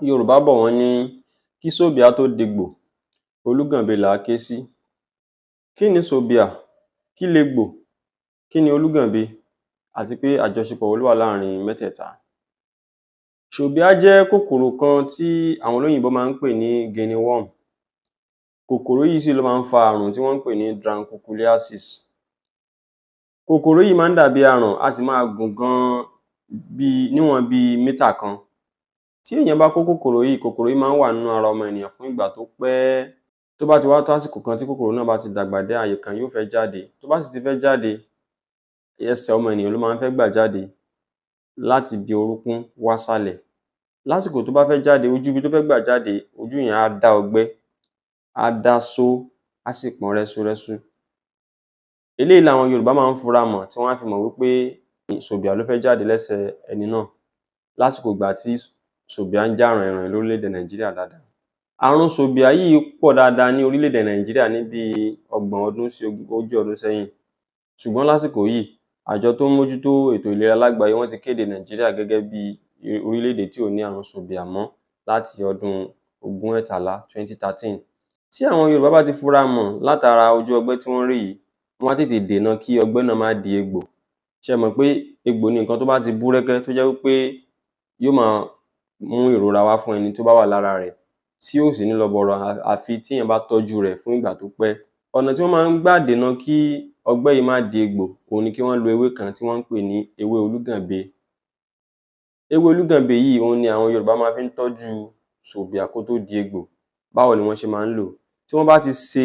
Yorùbá bọ̀, wọ́n ní kí sòbìà tó degbò, olúgànbe là á ké sí. Kí ni sòbìà? Kí legbò? Kí ni olúgànbe? Àti pé àjọṣepọ̀ wo ló wà láàrin mẹ́tẹ̀ẹ̀ta? Sòbìà jẹ́ kòkòrò kan tí àwọn olóyìnbó máa ń pè ní guinea worm. Kòkòrò yìí sì ló máa ń fa àrùn tí wọ́n ń pè ní dracunculiasis. Kòkòrò yìí máa ń dàbí aràn, a sì máa gùn gan bíi níwọ̀n bíi mítà kan. Tí èèyàn bá kó kòkòrò yìí, kòkòrò yìí máa ń wà nínú ara ọmọ ènìyàn fún ìgbà tó pẹ́. Tó bá ti wá tó àsìkò kan, tí kòkòrò náà bá ti dàgbà dé àyè kan, yóò fẹ́ jáde. Tó bá sì ti fẹ́ jáde, ẹsẹ̀ ọmọ ènìyàn ló máa ń fẹ́ gbà jáde, láti ibi orúnkún wá sàlẹ̀. Lásìkò tó bá fẹ́ jáde, ojú ibi tó fẹ́ gbà jáde, ojú yẹn á dá ọgbẹ́, á dá só, á sì pọ́n rẹ́súrẹ́sú. Eléyìí làwọn Yorùbá máa ń fura mọ̀, tí wọ́n á fi mọ̀ wí pé sòbìà ló fẹ́ jáde lẹ́sẹ̀ ẹni náà, lásìkò ìgbà tí sòbìà ń jà ràìnràìn lórílẹ̀-èdè Nàìjíríà dáadáa. Àrùn sòbìà yìí pọ̀ dáadáa ní orílẹ̀-èdè Nàìjíríà ní bíi 30 ọdún sí 40 ọdún sẹ́yìn, ṣùgbọ́n lásìkò yìí, àjọ tó ń mójútó ètò ìlera lágbàáyé, wọ́n ti kéde Nàìjíríà gẹ́gẹ́ bí orílẹ̀-èdè tí ò ní àrùn sòbìà mọ́ láti ọdún 2013, 2013. Tí àwọn Yorùbá bá ti fura mọ̀ látara ojú ọgbẹ́ tí wọ́n rí yìí, wọ́n á tètè dènà kí ọgbẹ́ náà má di egbò. Ṣé ẹ mọ̀ pé egbò ni nǹkan tó bá ti búrẹ́kẹ́, tó jẹ́ wí pé yóò máa mú ìrora wá fún ẹni tó bá wà lára rẹ̀, tí ò sì ní lọ bọ̀rọ̀, àfi téèyàn bá tọ́jú rẹ̀ fún ìgbà tó pẹ́? Ọ̀nà tí wọ́n máa ń gbà dènà kí ọgbẹ́ yìí má di egbò, òhun ni kí wọ́n lo ewé kan tí wọ́n ń pè ní ewé olúgànbe. Ewé olúgànbe yìí, òhun ni àwọn Yorùbá máa fi ń tọ́jú sòbìà kó tó di egbò. Báwo ni wọ́n ṣe máa ń lò ó? Tí wọ́n bá ti se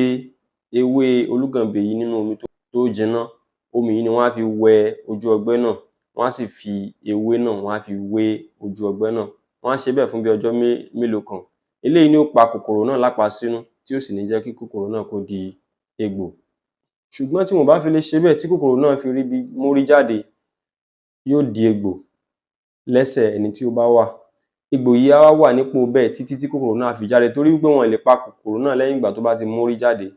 ewé olúgànbe yìí nínú omi tó jiná, omi yìí ni wọ́n á fi wẹ ojú ọgbẹ́ náà, wọ́n á sì fi ewé náà, wọ́n á fi wé ojú ọgbẹ́ náà. Wọ́n á ṣe bẹ́ẹ̀ fún bí ọjọ́ mélòó kan. Eléyìí ni ó pa kòkòrò náà lápasínú, tí ò sì ní jẹ́ kí kòkòrò náà kó di egbò. Ṣùgbọ́n tí wọn ò bá fi lè ṣe bẹ́ẹ̀, tí kòkòrò náà fi ríbi mórí jáde, yóò di egbò lẹ́sẹ̀ ẹni tí ó bá wà. Egbò yìí á wá wà nípò bẹ́ẹ̀ títí tí kòkòrò náà á fi jáde, torí wí pé wọn ò lè pa kòkòrò náà lẹ́yìn ìgbà tó bá ti mórí jáde,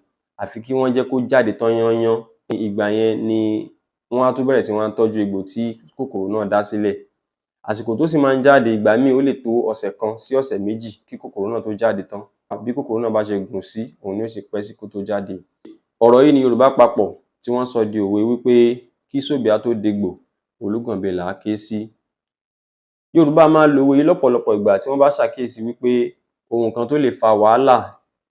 àfi kí wọ́n jẹ́ kó jáde tán yányán. Ìgbà yẹn ni wọ́n á tó bẹ̀rẹ̀ sí wá tọ́jú egbò tí kòkòrò náà dá sílẹ̀. Àsìkò tó sì máa ń jáde, ìgbà míì, ó lè tó ọ̀sẹ̀ kan sí ọ̀sẹ̀ 2 kí kòkòrò náà tó jáde tán. Bí kòkòrò náà bá ṣe gùn sí, òun ni ó ṣe pẹ́ sí kó tó jáde. Ọ̀rọ̀ yìí ni Yorùbá papọ̀ tí wọ́n sọ di òwe wí pé kí sòbìà tó degbò, olúgànbe là á ké sí. Yorùbá máa ń lo òwe yìí lọ́pọ̀lọpọ̀ ìgbà tí wọ́n bá ṣàkíyèsí wí pé ohun kan tó lè fa wàhálà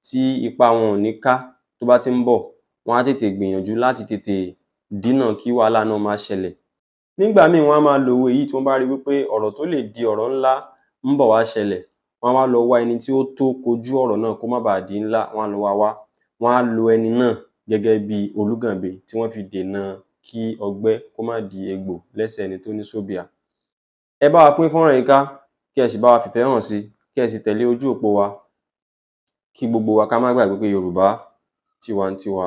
tí ipá wọn ò ní ká tó bá ti ń bọ̀, wọ́n á tètè gbìyànjú láti tètè dínà kí wàhálà náà má ṣẹlẹ̀. Nígbà míì, wọ́n á máa lo òwe yìí tí wọ́n bá rí wí pé ọ̀rọ̀ tó lè di ọ̀rọ̀ ńlá ń bọ̀ wá ṣẹlẹ̀. Wọ́n á wá lọ wá ẹni tí ó tó kojú ọ̀rọ̀ náà kó má baà di ńlá, wọ́n á lọ wá wá. Wọ́n á lo ẹni náà gẹ́gẹ́ bí olúgànbe tí wọ́n fi dènà kí ọgbẹ́ kó má di egbò lẹ́sẹ̀ ẹni tó ní sòbìà. Ẹ bá wa pín fọ́nrán yìí ká, kí ẹ sì bá wa fìfẹ́ hàn sí, kí ẹ sì tẹ̀lé ojú òpó wa, kí gbogbo wa ká má gbàgbé pé Yorùbá tiwantiwa.